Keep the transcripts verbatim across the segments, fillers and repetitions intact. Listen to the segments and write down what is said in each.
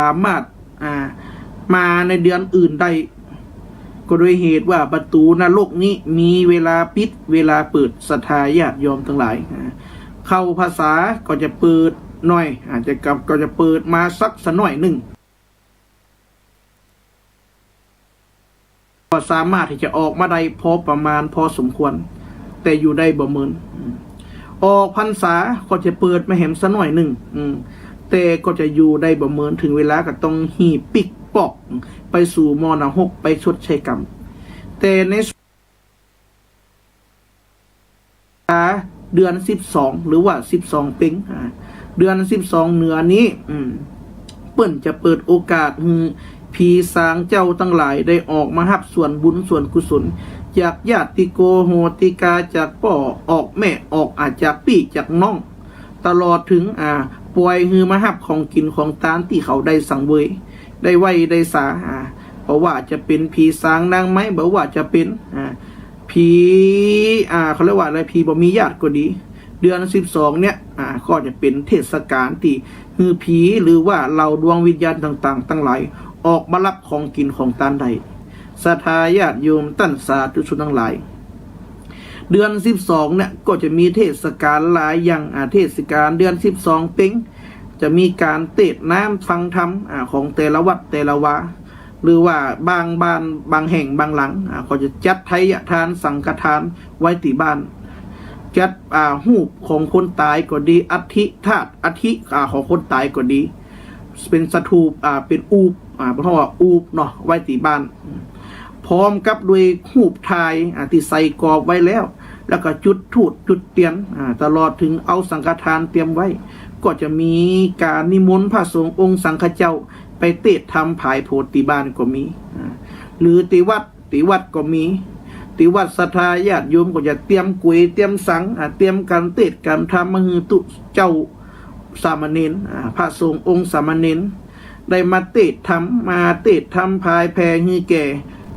สามารถ อ่า มาในเดือนอื่นได้ ก็ด้วยเหตุว่าประตูนรกนี้มีเวลาปิด เวลาเปิด ศรัทธาญาติโยมตังหลาย อ่า เข้าพรรษาก็จะเปิดหน่อย อาจจะกลับ ก็จะเปิดมาสัก สักหน่อยนึ่ง ก็สามารถตี้จะออกมาได้พอประมาณ พอสมควร แต่อยู่ได้บ่เมิน อืม ออกพรรษาก็จะเปิดมาแหมสักหน่อยนึ่ง อืม แต่ก็จะอยู่ได้บ่เมิน ถึงเวลาก็ต้องหีบปิ๊กปอก ไปสู่หม้อนรก ไปชดใช้กรรม แต่ใน เดือนสิบสอง หรือว่าสิบสองเป็ง อ่า เดือนสิบสองเหนือนี้ อืม เปิ้นจะเปิดโอกาสหื้อผีสางเจ้าตังหลายได้ออกมาฮับส่วนบุญส่วนกุศล จากญาติโกโหติกา จากป้อออกแม่ออก อ่า จากปี้จากน้อง ตลอดเถิง อ่า ป่อยหื้อมาฮับของกิ๋นของตานตี้เขาได้สังเวย ได้ไหว้ได้สา อ่า บ่ว่าจะเป๋นผีสางนางไม้ บ่ว่าจะเป๋น อ่า ผี อ่า เขาเรียกว่าอะไร ผีบ่มีญาติก็ดี เดือนสิบสองเนี่ย อ่า ก็จะเป๋นเทศกาลตี้หื้อผีหรือว่าเหล่าดวงวิญญาณต่างๆ ตังหลาย ออกมาฮับของกิ๋นของตานได้ ศรัทธาญาติโยมต้านสาธุชนตังหลาย เดือนสิบสองเนี่ยก็จะมีเทศกาลหลายอย่าง อ่า เทศกาลเดือนสิบสองเป็ง จะมีก๋านเตสน์น้ำฟังธรรม อ่า ของแต่ละวัดแต่ละวา หรือว่าบางบ้านบางแห่งบางหลัง อ่า ก็จะจัดไทยทานสังฆทานไว้ตี้บ้าน จัด อ่า ฮูปของคนต๋ายก็ดี อัฐิธาตุ อัฐิ อ่า ของคนต๋ายก็ดี เป๋นสถูป อ่า เป๋นอูป อ่า เปิ้นฮ้องว่าอูปเนาะ ไว้ตี้บ้าน พร้อมกับด้วยฮูปถ่าย อ่า ตี้ใส่กรอบไว้แล้ว แล้วก็จุดธูปจุดเตียน อ่า ตลอดเถิงเอาสังฆทานเตรียมไว้ ก็จะมีก๋านนิมนต์พระสงฆ์องค์สังฆเจ้าไปเตสน์ธรรมผายโผดตี้บ้านก็มี อ่า หรือตี้วัด ตี้วัดก็มี ตี้วัดศรัทธาญาติโยมก็จะเตรียมก๋วยเตรียมสัง อ่า เตรียมก๋านเตสน์ก๋านธรรมมาหื้อตุ๊เจ้าสามเณร อ่า พระสงฆ์องค์สามเณร ได้มาเตสน์ธรรม มาเตสน์ธรรมผายแผ่หื้อแก่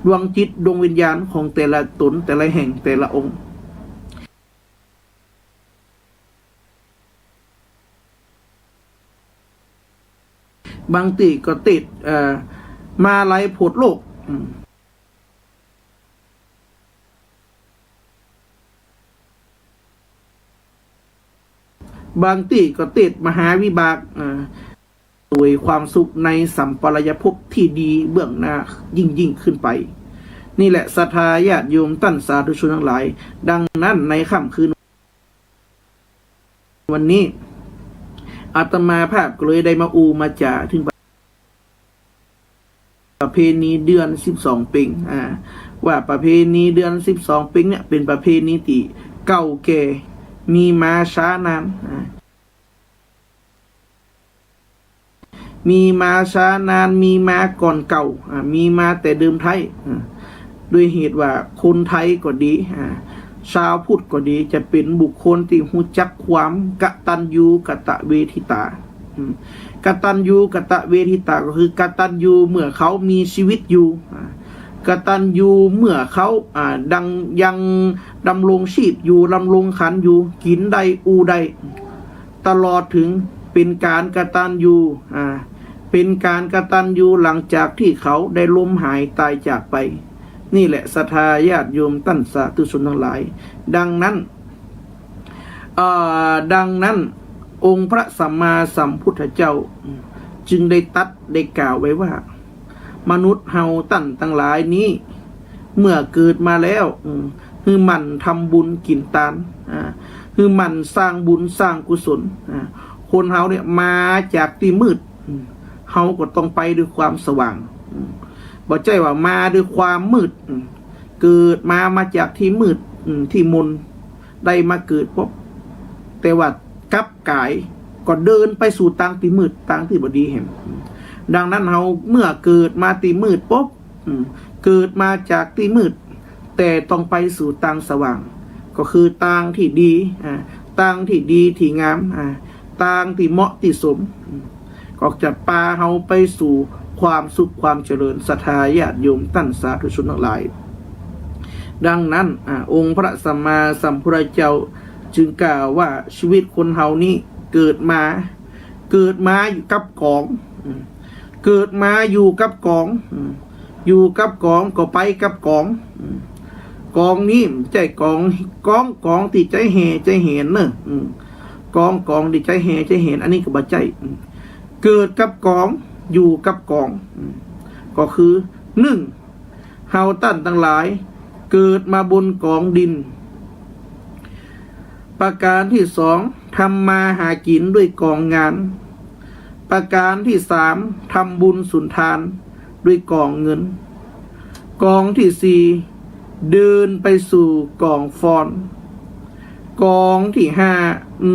ดวงจิตดวงวิญญาณของแต่ละต๋น แต่ละแห่ง แต่ละองค์ บางตี้ก็เตสน์ เอ่อ มาลัยโผดโลก อืม บางตี้ก็เตสน์มหาวิบาก อ่า โดยความสุขในสัมปรายภพตี้ดีเบื้องหน้ายิ่งๆ ขึ้นไป นี่แหละศรัทธาญาติโยมต้านสาธุชนตังหลาย ดังนั้นในค่ำคืนวันนี้ อาตมาภาพก็เลยได้มาอู้มาจ๋าเถิง ประเพณีเดือนสิบสองเป็ง อ่า ว่าประเพณีเดือนสิบสองเป็งเนี่ยเป๋นประเพณีตี้เก่าแก่ มีมาจ๊านาน อ่า มีมาจ๊านาน มีมาก่อนเก่า อ่า มีมาแต่เดิมไท้ อ่า ด้วยเหตุว่าคนไทยก็ดี อ่า ชาวพุทธก็ดี จะเป๋นบุคคลตี้ฮู้จักความกตัญญูกตเวทิตา อืม กตัญญูกตเวทิตาก็คือกตัญญูเมื่อเขามีชีวิตอยู่ อ่า กตัญญูเมื่อเขา อ่า ดัง ยังดำรงชีพอยู่ ดำรงขันอยู่ กิ๋นได้ อู้ได้ ตลอดเถิงเป๋นก๋านกตัญญู อ่า เป๋นก๋านกตัญญูหลังจากตี้เขาได้ล้มหายต๋ายจากไป นี่แหละศรัทธาญาติโยมต้านสาธุชนตังหลาย ดังนั้น เอ่อ ดังนั้นองค์พระสัมมาสัมพุทธเจ้าจึงได้ตรัสได้กล่าวไว้ว่า มนุษย์เฮาต้านตังหลายนี้ เมื่อเกิดมาแล้ว อืม หื้อหมั่นทำบุญกิ๋นตาน อ่า หื้อหมั่นสร้างบุญสร้างกุศล อ่า คนเฮาเนี่ยมาจากตี้มืด อืม เฮาก็ต้องไปด้วยความสว่าง อืม บ่ใจ้ว่ามาด้วยความมืด อืม เกิดมา มาจากตี้มืด อืม ตี้มน ได้มาเกิดปุ๊บ แต่ว่ากลับก๋ายก็เดินไปสู่ตางตี้มืด ตางตี้บ่ดีแหม อืม ดังนั้นเฮาเมื่อเกิดมาตี้มืดปุ๊บ อืม เกิดมาจากตี้มืด แต่ต้องไปสู่ตางสว่าง ก็คือตางตี้ดี อ่า ตางตี้ดีตี้งาม อ่า ตางตี้เหมาะตี้สม อืม ก็จะปาเฮาไปสู่ความสุขความเจริญ ศรัทธาญาติโยมต้านสาธุชนตังหลาย ดังนั้น อ่า องค์พระสัมมาสัมพุทธเจ้าจึงกล่าวว่าชีวิตคนเฮานี้เกิดมา เกิดมาอยู่กับก๋อง อืม เกิดมาอยู่กับก๋อง อืม อยู่กับก๋องก็ไปกับก๋อง อืม ก๋องนี้บ่ใจ้ก๋อง ก๋อง ก๋องตี้ใจ๊แห่ใจ๊แหนเน่อ อืม ก๋อง ก๋องตี้ใจ๊แห่ใจ๊แหน อันนี้ก็บ่ใจ้ อืม เกิดกับก๋อง อยู่กับก๋อง อืม ก็คือ นึ่ง เฮาต้านตังหลาย เกิดมาบนก๋องดิน ประการตี้สอง ทำมาหากิ๋นด้วยก๋องงาน ประการตี้สาม ทำบุญสุนทานด้วยก๋องเงิน ก๋องตี้สี่ เดินไปสู่ก๋องฟอน ก๋องตี้ห้า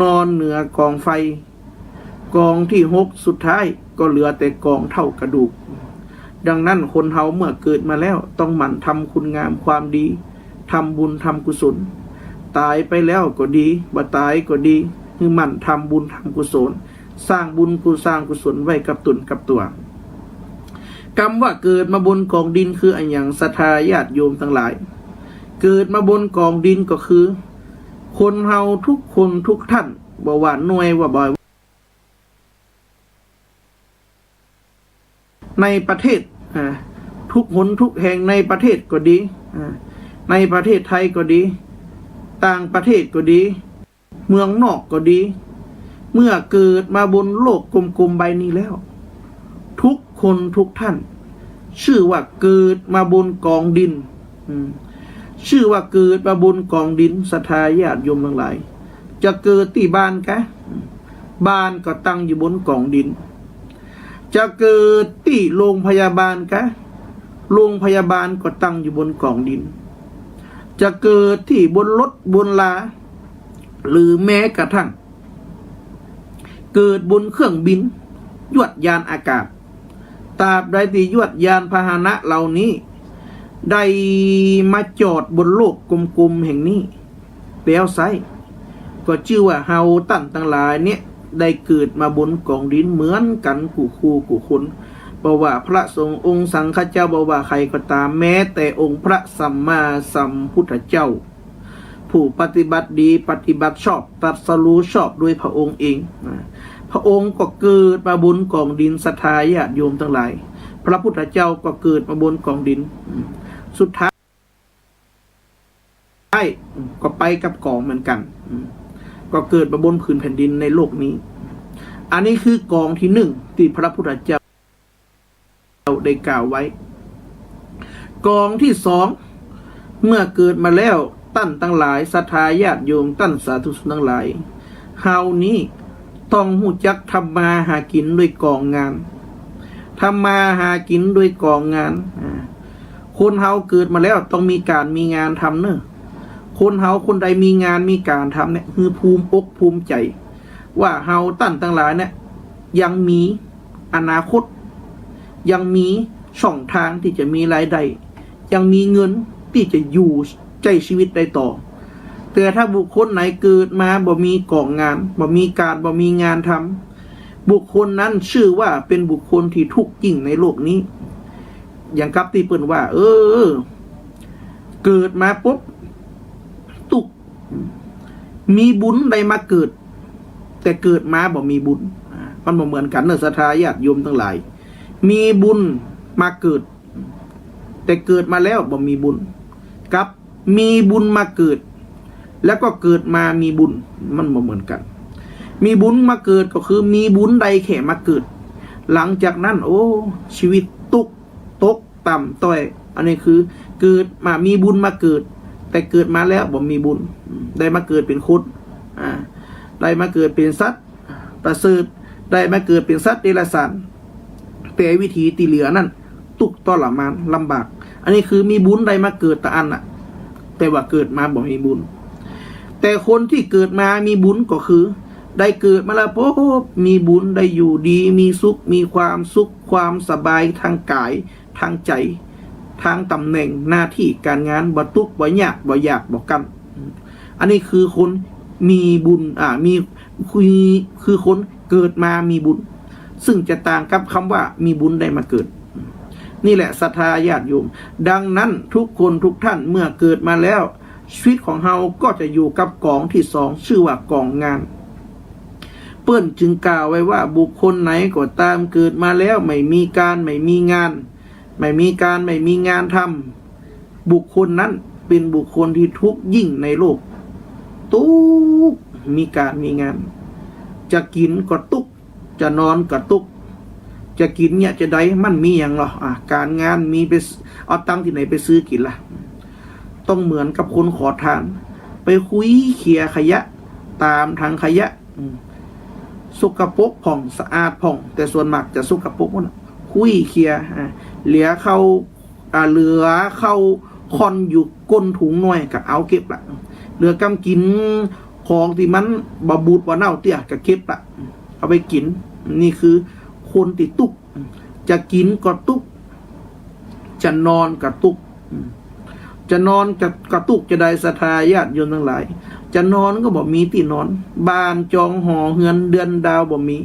นอนเหนือก๋องไฟ ก๋องตี้หก สุดท้ายก็เหลือแต่ก๋องเถ้ากระดูก ดังนั้นคนเฮาเมื่อเกิดมาแล้วต้องหมั่นทำคุณงามความดี ทำบุญทำกุศล ต๋ายไปแล้วก็ดี บ่ต๋ายก็ดี หื้อหมั่นทำบุญทำกุศล สร้างบุญกุ สร้างกุศลไว้กับต๋นกับตั๋ว กำว่าเกิดมาบนก๋องดินคืออะหยัง ศรัทธาญาติโยมตังหลาย เกิดมาบนก๋องดินก็คือ คนเฮาทุกคนทุกท่าน บ่ว่าน้อยว่าบ่ ในประเทศ อ่า ทุกหนทุกแห่งในประเทศก็ดี อ่า ในประเทศไทยก็ดี ต่างประเทศก็ดี เมืองนอกก็ดี เมื่อเกิดมาบนโลกกลมๆใบนี้แล้ว ทุกคนทุกท่าน ชื่อว่าเกิดมาบนก๋องดิน อืม ชื่อว่าเกิดมาบนก๋องดิน ศรัทธาญาติโยมตังหลาย จะเกิดตี้บ้านกา บ้านก็ตั้งอยู่บนก๋องดิน จะเกิดตี้โรงพยาบาลกา โรงพยาบาลก็ตั้งอยู่บนก๋องดิน จะเกิดตี้บนรถบนรา หรือแม้กระทั่ง เกิดบนเครื่องบิน ยวดยานอากาศ ตราบใดตี้ยวดยานพาหนะเหล่านี้ ได้มาจอดบนโลกกลมๆแห่งนี้ แล้วไซร้ ก็จื้อว่าเฮาต้านตังหลายเนี่ย ได้เกิดมาบนก๋องดินเหมือนกั๋นกู้คู่กู้คน บ่ว่าพระสงฆ์องค์สังฆเจ้า บ่ว่าใผก็ต๋าม แม้แต่องค์พระสัมมาสัมพุทธเจ้า ผู้ปฏิบัติดี ปฏิบัติชอบ ตรัสรู้ชอบด้วยพระองค์เอง นะ พระองค์ก็เกิดมาบนก๋องดิน ศรัทธาญาติโยมตังหลาย พระพุทธเจ้าก็เกิดมาบนก๋องดิน อืม สุดท้าย ก็ไปกับก๋องเหมือนกั๋น อืม ก็เกิดมาบนผืนแผ่นดินในโลกนี้ อันนี้คือก๋องตี้นึ่งตี้พระพุทธเจ้าได้กล่าวไว้ ก๋องตี้สอง เมื่อเกิดมาแล้ว ต้านตังหลาย ศรัทธาญาติโยม ต้านสาธุชนตังหลาย เฮานี้ต้องฮู้จักทำมาหากิ๋นด้วยก๋องงาน ทำมาหากิ๋นด้วยก๋องงาน อ่า คนเฮาเกิดมาแล้วต้องมีก๋านมีงานทำเน่อ คนเฮาคนใดมีงานมีก๋านทำเนี่ย หื้อภูมิอกภูมิใจ๋ ว่าเฮาต้านตังหลายเนี่ย ยังมีอนาคต ยังมีช่องตางตี้จะมีรายได้ ยังมีเงินตี้จะอยู่ใจ๊ชีวิตได้ต่อ แต่ถ้าบุคคลไหนเกิดมาบ่มีก๋องงาน บ่มีก๋าน บ่มีงานทำ บุคคลนั้นชื่อว่าเป๋นบุคคลตี้ทุกข์ยิ่งในโลกนี้ อย่างกับตี้เปิ้นว่า เออ เกิดมาปุ๊บ ตุ๊กข์ มีบุญได้มาเกิด แต่เกิดมาบ่มีบุญ อ่า มันบ่เหมือนกั๋นเน่อ ศรัทธาญาติโยมตังหลาย มีบุญมาเกิด แต่เกิดมาแล้วบ่มีบุญ กับมีบุญมาเกิด แล้วก็เกิดมามีบุญ มันบ่เหมือนกั๋น มีบุญมาเกิดก็คือมีบุญได้แค่มาเกิด หลังจากนั้น โอ้ ชีวิตตุ๊กข์ ตกต่ำต้อย อันนี้คือเกิดมา มีบุญมาเกิด แต่เกิดมาแล้วบ่มีบุญ อืม ได้มาเกิดเป๋นคน อ่า ได้มาเกิดเป๋นสัตว์ประเสริฐ ได้มาเกิดเป๋นสัตว์เดรัจฉาน แต่วิถีตี้เหลือนั้น ตุ๊กข์ทรมานลำบาก อันนี้คือมีบุญได้มาเกิดตะอั้นน่ะ แต่ว่าเกิดมาบ่มีบุญ แต่คนตี้เกิดมามีบุญก็คือ ได้เกิดมาแล้วปุ๊บ มีบุญ ได้อยู่ดี มีสุข มีความสุข ความสบายตางก๋าย ตางใจ๋ ตางต๋ำแหน่ง หน้าตี้ก๋านงาน บ่ตุ๊กข์ บ่ยาก บ่อยาก บ่กั้น อันนี้คือคนมีบุญ อ่า มี คือ คือคนเกิดมามีบุญ ซึ่งจะต่างกับกำว่ามีบุญได้มาเกิด นี่แหละศรัทธาญาติโยม ดังนั้นทุกคนทุกท่านเมื่อเกิดมาแล้ว ชีวิตของเฮาก็จะอยู่กับก๋องตี้สอง ชื่อว่าก๋องงาน เปิ้นจึงกล่าวไว้ว่า บุคคลไหนก็ตามเกิดมาแล้วไม่มีการไม่มีงาน ไม่มีการไม่มีงานทำ บุคคลนั้นเป๋นบุคคลตี้ตุ๊กข์ยิ่งในโลก ตุ๊กข์ มีการมีงาน จะกิ๋นก็ตุ๊กข์ จะนอนก็ตุ๊กข์ จะกิ๋นเยียะจาใด มันมีหยังลอ อ่ะ ก๋านงานมีไป เอาตังค์ตี้ไหนไปซื้อกิ๋นล่ะ ต้องเหมือนกับคนขอทาน ไปคุยเขี่ยขยะต๋ามถังขยะ อืม สกปรกพ่อง สะอาดพ่อง แต่ส่วนมากจะสกปรกหมดน่ะ คุยเขี่ย อ่า เหลือข้าว อ่า เหลือข้าวค่อนอยู่ก้นถุงน้อยก็เอาเก็บละ เหลือกำกิ๋นของตี้มันบ่บูดบ่เน่าเตื้อก็เก็บละ เอาไปกิ๋น นี่คือคนตี้ตุ๊กข์ จะกิ๋นก็ตุ๊กข์ จะนอนก็ตุ๊กข์ อืม จะนอนก็ ก็ตุ๊กข์จาใด ศรัทธาญาติโยมตังหลาย จะนอนก็บ่มีตี้นอน บ้านจองหอเฮือนเดือนดาวบ่มี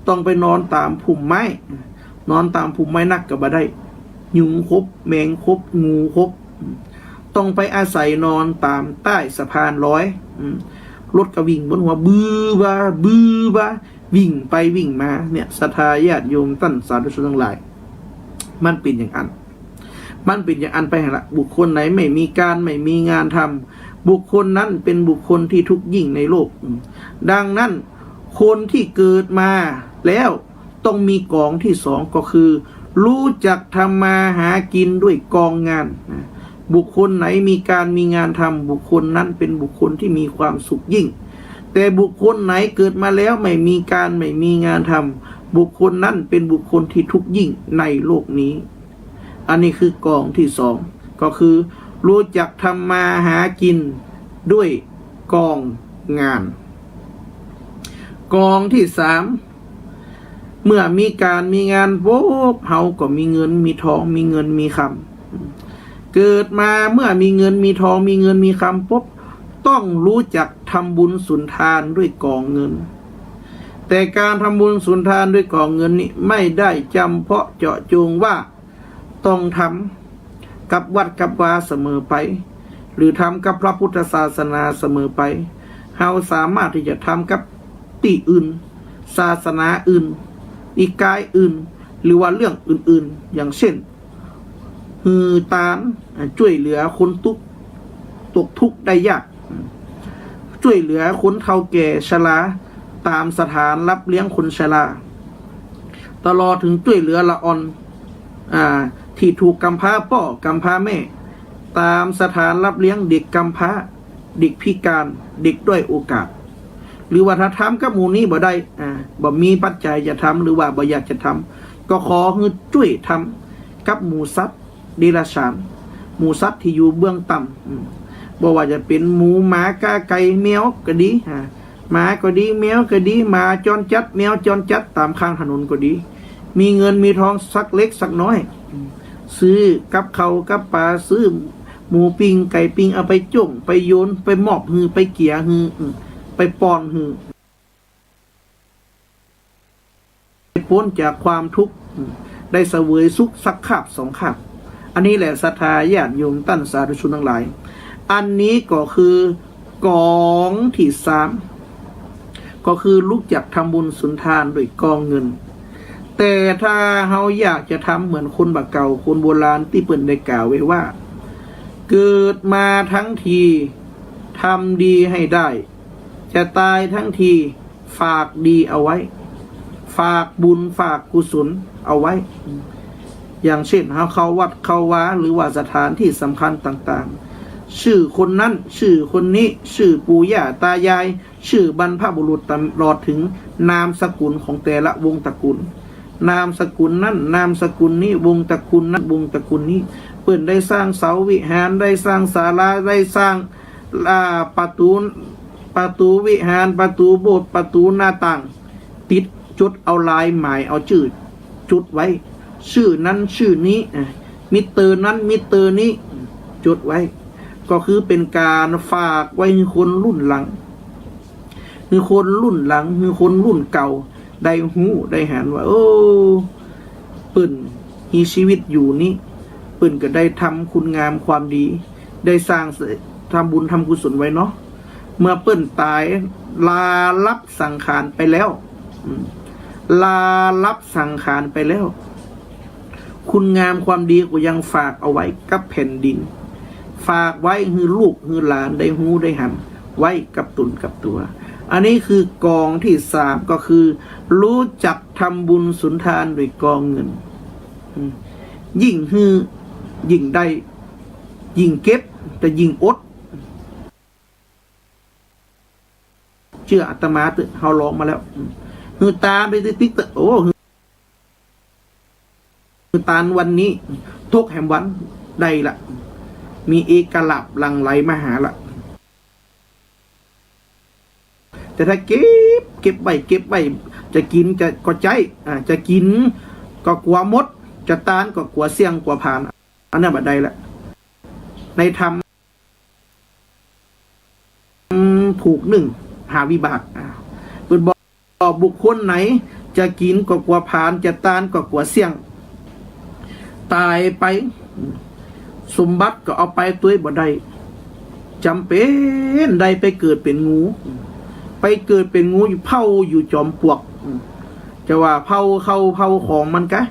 ต้องไปนอนต๋ามพุ่มไม้ นอนต๋ามพุ่มไม้นักก็บ่ได้ ยุงขบ แมงขบ งูขบ ต้องไปอาศัยนอนต๋ามใต้สะพานลอย อืม รถก็วิ่งบนหัว บือบ้า บือบ้า วิ่งไปวิ่งมา เนี่ย ศรัทธาญาติโยมต้านสาธุชนตังหลาย มันเป๋นอย่างอั้น มันเป๋นอย่างอั้นไปหั้นละ บุคคลไหนไม่มีการไม่มีงานทำ บุคคลนั้นเป๋นบุคคลตี้ตุ๊กข์ยิ่งในโลก อืม ดังนั้น คนตี้เกิดมาแล้วต้องมีก๋องตี้สอง ก็คือ ฮู้จักทำมาหากิ๋นด้วยกองงาน นะ บุคคลไหนมีการมีงานทำ บุคคลนั้นเป๋นบุคคลตี้มีความสุขยิ่ง แต่บุคคลไหนเกิดมาแล้วไม่มีการไม่มีงานทำ บุคคลนั้นเป๋นบุคคลตี้ตุ๊กข์ยิ่งในโลกนี้ อันนี้คือกองตี้สอง ก็คือ ฮู้จักทำมาหากิ๋นด้วยกองงาน กองตี้สาม เมื่อมีการมีงานปุ๊บ เฮาก็มีเงินมีทอง มีเงินมีคำ เกิดมาเมื่อมีเงินมีทอง มีเงินมีคำปุ๊บ ต้องฮู้จักทำบุญสุนทานด้วยกองเงิน แต่การทำบุญสุนทานด้วยกองเงินนี้ ไม่ได้จำเพาะเจาะจงว่า ต้องทำกับวัดกับวาเสมอไป หรือทำกับพระพุทธศาสนาเสมอไป เฮาสามารถตี้จะทำกับตี้อื่น ศาสนาอื่น นิกายอื่น หรือว่าเรื่องอื่นๆ อย่างเช่น หื้อตาน อ่า จ้วยเหลือคนตุ๊กข์ ตกทุกข์ได้ยาก จ้วยเหลือคนเฒ่าแก่ชรา ต๋ามสถานฮับเลี้ยงคนชรา ตลอดเถิงจ้วยเหลือละอ่อน อ่า ตี้ถูกก๋ำพร้าป้อก๋ำพร้าแม่ ต๋ามสถานฮับเลี้ยงเด็กก๋ำพร้า เด็กพิการ เด็กด้อยโอกาส หรือว่าถ้าทำกับหมู่นี้บ่ได้ อ่า บ่มีปัจจัยจะทำ หรือว่าบ่อยากจะทำ ก็ขอหื้อจ้วยทำกับหมู่สัตว์เดรัจฉาน หมู่สัตว์ตี้อยู่เบื้องต่ำ อืม บ่ว่าจะเป๋นหมู หมา ก๋า ไก่ แมวก็ดี อ่า หมาก็ดี แมวก็ดี หมาจรจัด แมวจรจัดต๋ามข้างถนนก็ดี มีเงินมีทองสักเล็กสักน้อย อืม ซื้อกับข้าวกับป๋า ซื้อหมูปิ้ง ไก่ปิ้ง เอาไปจ้วง ไปโยน ไปมอบหื้อ ไปเกลี่ยหื้อ อืม ไปป้อนหื้อ ได้ป๊นจากความทุกข์ ได้เสวยสุขสักคาบสองคาบ อันนี้แหละศรัทธาญาติโยมต้านสาธุชนตังหลาย อันนี้ก็คือกองตี้สาม ก็คือฮู้จักทำบุญสุนทานด้วยกองเงิน แต่ถ้าเฮาอยากจะทำเหมือนคนบ่าเก่า คนโบราณตี้เปิ้นได้กล่าวไว้ว่า เกิดมาทั้งทีทำดีให้ได้ จะต๋ายทั้งทีฝากดีเอาไว้ ฝากบุญฝากกุศลเอาไว้ อย่างเช่น เฮาเข้าวัดเข้าวา หรือว่าสถานตี้สำคัญต่างๆ จื้อคนนั้น จื้อคนนี้ จื้อปู่ย่าตายาย จื้อบรรพบุรุษ ตลอดเถิงนามสกุลของแต่ละวงศ์ตระกูล นามสกุลนั้น นามสกุลนี้ วงศ์ตระกูลนั้น วงศ์ตระกูลนี้ เปิ้นได้สร้างเสาวิหาร ได้สร้างศาลา ได้สร้าง อ่า ประตู๋ ประตู๋วิหาร ประตู๋โบสถ์ ประตู๋หน้าต่าง ติด จดเอาลายหมายเอาจื้อ จดไว้ จื้อนั้นจื้อนี้ อ่า มิเตอร์นั้นมิเตอร์นี้ จดไว้ ก็คือเป๋นก๋านฝากไว้หื้อคนรุ่นหลัง หื้อคนรุ่นหลัง หื้อคนรุ่นเก่า ได้ฮู้ได้หันว่า โอ้ เปิ้นมีชีวิตอยู่นี้ เปิ้นก็ได้ทำคุณงามความดี ได้สร้าง ทำบุญทำกุศลไว้เนาะ เมื่อเปิ้นต๋าย ลาลับสังขารไปแล้ว อืม ลาลับสังขารไปแล้ว คุณงามความดีก็ยังฝากเอาไว้กับแผ่นดิน ฝากไว้หื้อลูกหื้อหลานได้ฮู้ได้หัน ไว้กับต๋นกับตั๋ว อันนี้คือกองตี้สาม ก็คือ รู้จักทำบุญสุนทานด้วยกองเงิน อืม ยิ่งหื้อ ยิ่งได้ ยิ่งเก็บ แต่ยิ่งอด เจื้ออาตมาเต๊อะ เฮาลองมาแล้ว อืม หื้อตานไปติ๊กๆ เต๊อะ โอ้ หื้อตานวันนี้ ตกแหมวัน ได้ละ มีเอกลาภหลั่งไหลมาหาละ แต่ถ้าเก็บ เก็บไว้ เก็บไว้ จะกิ๋นจะ ก็ใจ๊ อ่า จะกิ๋นก็กั๋วหมด จะตานก็กั๋วเสี้ยงกั๋วผลาญ อันนั้นบ่ได้ละ ในธรรม ผูกนึ่ง หาวิบาก อ่า เปิ้นบอก บุคคลไหน จะกิ๋นก็กั๋วผลาญ จะตานก็กั๋วเสี้ยง ต๋ายไป สมบัติก็เอาไปตวยบ่ได้ จ๋ำเป๋นได้ไปเกิดเป๋นงู ไปเกิดเป๋นงูอยู่ เผ่าอยู่จอมปลวก จะว่าเผ่าเข้าเผ่าของมันกา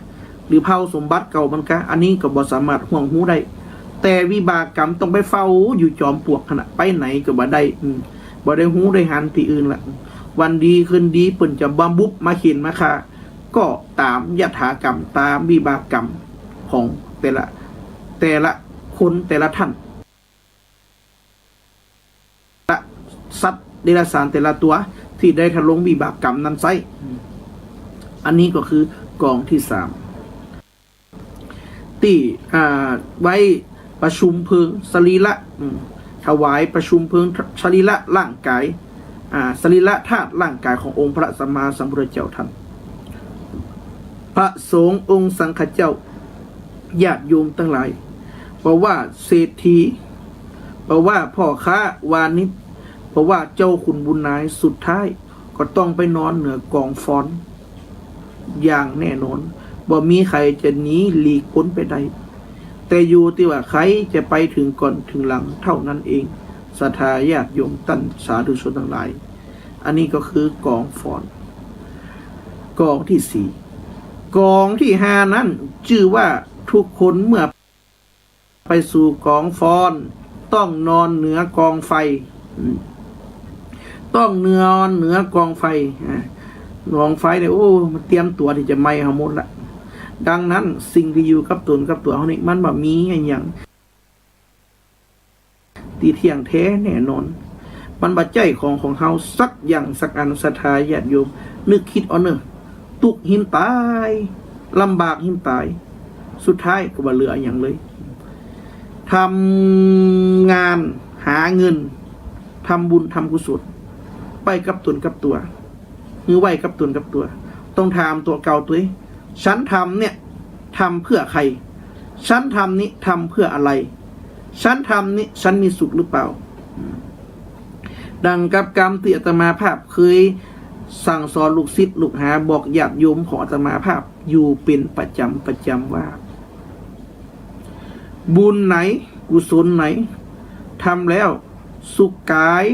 หรือเผ่าสมบัติเก่ามันกา อันนี้ก็บ่สามารถฮ่วงฮู้ได้ แต่วิบากกรรมต้องไปเฝ้าอยู่จอมปลวกหั้นน่ะ ไปไหนก็บ่ได้ อืม บ่ได้ฮู้ได้หันตี้อื่นละ วันดีคืนดีเปิ้นจะมาบุบมาเข็นมาฆ่า ก็ต๋ามยถากรรม ต๋ามวิบากกรรมของแต่ละ แต่ละคนแต่ละท่าน สัตว์เดรัจฉานแต่ละตั๋วตี้ได้ทำลงวิบากกรรมนั้นไส้ อันนี้ก็คือกองตี้สาม ตี้ อ่า ไว้ประชุมเพลิงสรีระ อืม ถวายประชุมเพลิงสรีระร่างกาย อ่า สรีระธาตุร่างกายขององค์พระสัมมาสัมพุทธเจ้าท่าน พระสงฆ์องค์สังฆเจ้า ญาติโยมตังหลาย บ่ว่าเศรษฐี บ่ว่าพ่อค้าวานิช บ่ว่าเจ้าขุนบุญนาย สุดท้ายก็ต้องไปนอนเหนือกองฟอน อย่างแน่นอน บ่มีใผจะหนีหลีกป๊นไปได้ แต่อยู่ตี้ว่าใผจะไปเถิงก่อนเถิงหลังเท่านั้นเอง ศรัทธาญาติโยมต้านสาธุชนตังหลาย อันนี้ก็คือกองฟอน กองตี้สี่ กองตี้ห้านั้นจื้อว่าทุกคนเมื่อไปสู่กองฟอน ต้องนอนเหนือกองไฟ อืม ต้องนอนเหนือกองไฟ อ่า กองไฟเนี่ย โอ้ มันเตรียมตั๋วตี้จะไหม้เฮาหมดละ ดังนั้นสิ่งตี้อยู่กับต๋นกับตั๋วเฮานี่ มันบ่มีอะหยัง ตี้เที่ยงแท้แน่นอน มันบ่ใจ้ของของเฮาสักอย่างสักอัน ศรัทธาญาติโยม นึกกึ๊ดเอาเน่อ ตุ๊กข์หิ้นต๋าย ลำบากหิ้นต๋าย สุดท้ายก็บ่เหลืออะหยังเลย ทำงานหาเงิน ทำบุญทำกุศล ไปกับต๋นกับตั๋ว หื้อไว้กับต๋นกับตั๋ว ต้องถามตั๋วเก่าตวย ฉันทำเนี่ย ทำเพื่อใคร ฉันทำนี้ทำเพื่ออะไร ฉันทำนี้ฉันมีสุขหรือเปล่า ดังกับกำตี้อาตมาภาพเคยสั่งสอนลูกศิษย์ลูกหา บอกญาติโยมของอาตมาภาพอยู่เป๋นประจ๋ำประจ๋ำว่า บุญไหน กุศลไหน ทำแล้วสุขกาย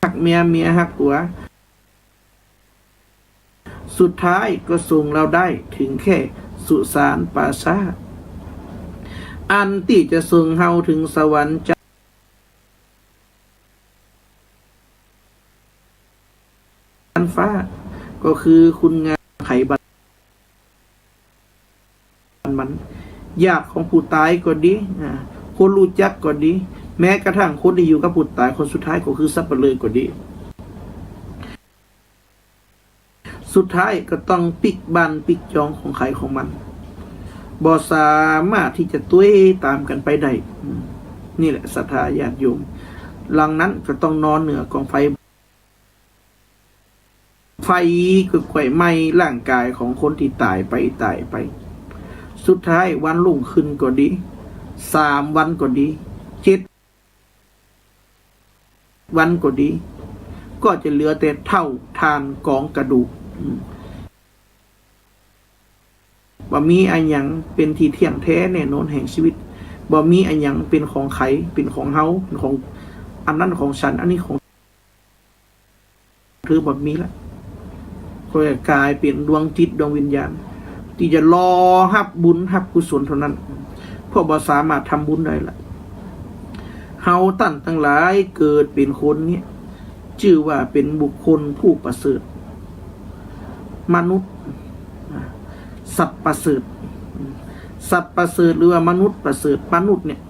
ฮักเมีย เมียฮักผัว สุดท้ายก็ส่งเฮาได้เถิงแค่สุสานป่าช้า อันตี้จะส่งเฮาเถิงสวรรค์จั้นฟ้า ก็คือคุณงามไขบัณฑิต มัน ญาติของผู้ต๋ายก็ดี อ่า คนฮู้จักก็ดี แม้กระทั่งคนตี้อยู่กับผู้ต๋ายคนสุดท้ายก็คือสัปเหร่อก็ดี สุดท้ายก็ต้องปิ๊กบ้านปิ๊กจองของใผของมัน บ่สามารถตี้จะตวยต๋ามกั๋นไปได้ อืม นี่แหละศรัทธาญาติโยม หลังนั้นก็ต้องนอนเหนือกองไฟ ไฟก็ก้วยไหม้ร่างกายของคนตี้ต๋ายไปต๋ายไป สุดท้ายวันรุ่งขึ้นก็ดี สามวันก็ดี เจ็ดวันก็ดี ก็จะเหลือแต่เถ้าถ่านกองกระดูก อืม บ่มีอะหยังเป๋นตี้เที่ยงแต๊แน่นอนแห่งชีวิต บ่มีอะหยังเป๋นของใผ เป๋นของเฮา เป๋นของอันนั้นของฉัน อันนี้ของเธอ บ่มีละ ก็จะก๋ายเป๋นดวงจิตดวงวิญญาณ ตี้จะรอฮับบุญฮับกุศลเต้านั้น เพราะบ่สามารถทำบุญได้ละ เฮาต้านตังหลายเกิดเป๋นคนเนี่ย จื้อว่าเป๋นบุคคลผู้ประเสริฐ มนุษย์ สัตว์ประเสริฐ สัตว์ประเสริฐหรือว่ามนุษย์ประเสริฐ มนุษย์เนี่ย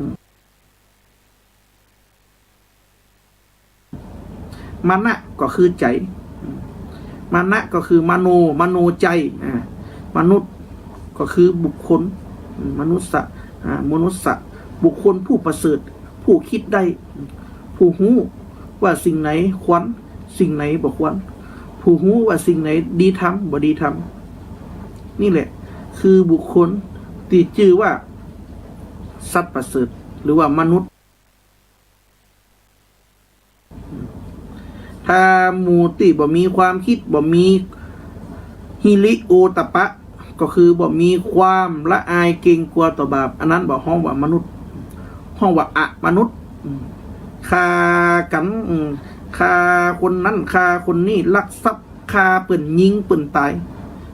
มนะก็คือใจ๋ มนะก็คือมโน มโนใจ๋ อ่า มนุษย์ก็คือบุคคล มนุษย์สะ อ่า มนุษย์สะ บุคคลผู้ประเสริฐ ผู้กึ๊ดได้ ผู้ฮู้ว่าสิ่งไหนควร สิ่งไหนบ่ควร ผู้ฮู้ว่าสิ่งไหนดีทำ บ่ดีทำ นี่แหละคือบุคคลตี้จื้อว่าสัตว์ประเสริฐ หรือว่ามนุษย์ ถ้าหมู่ตี้บ่มีความกึ๊ด บ่มีหิริโอตตัปปะ ก็คือบ่มีความละอายเกรงกั๋วต่อบาป อันนั้นบ่ฮ้องว่ามนุษย์ ฮ้องว่าอมนุษย์ อืม ฆ่ากั๋น อืม ฆ่าคนนั้น ฆ่าคนนี้ ลักทรัพย์ ฆ่าเปิ้น ยิงเปิ้นต๋าย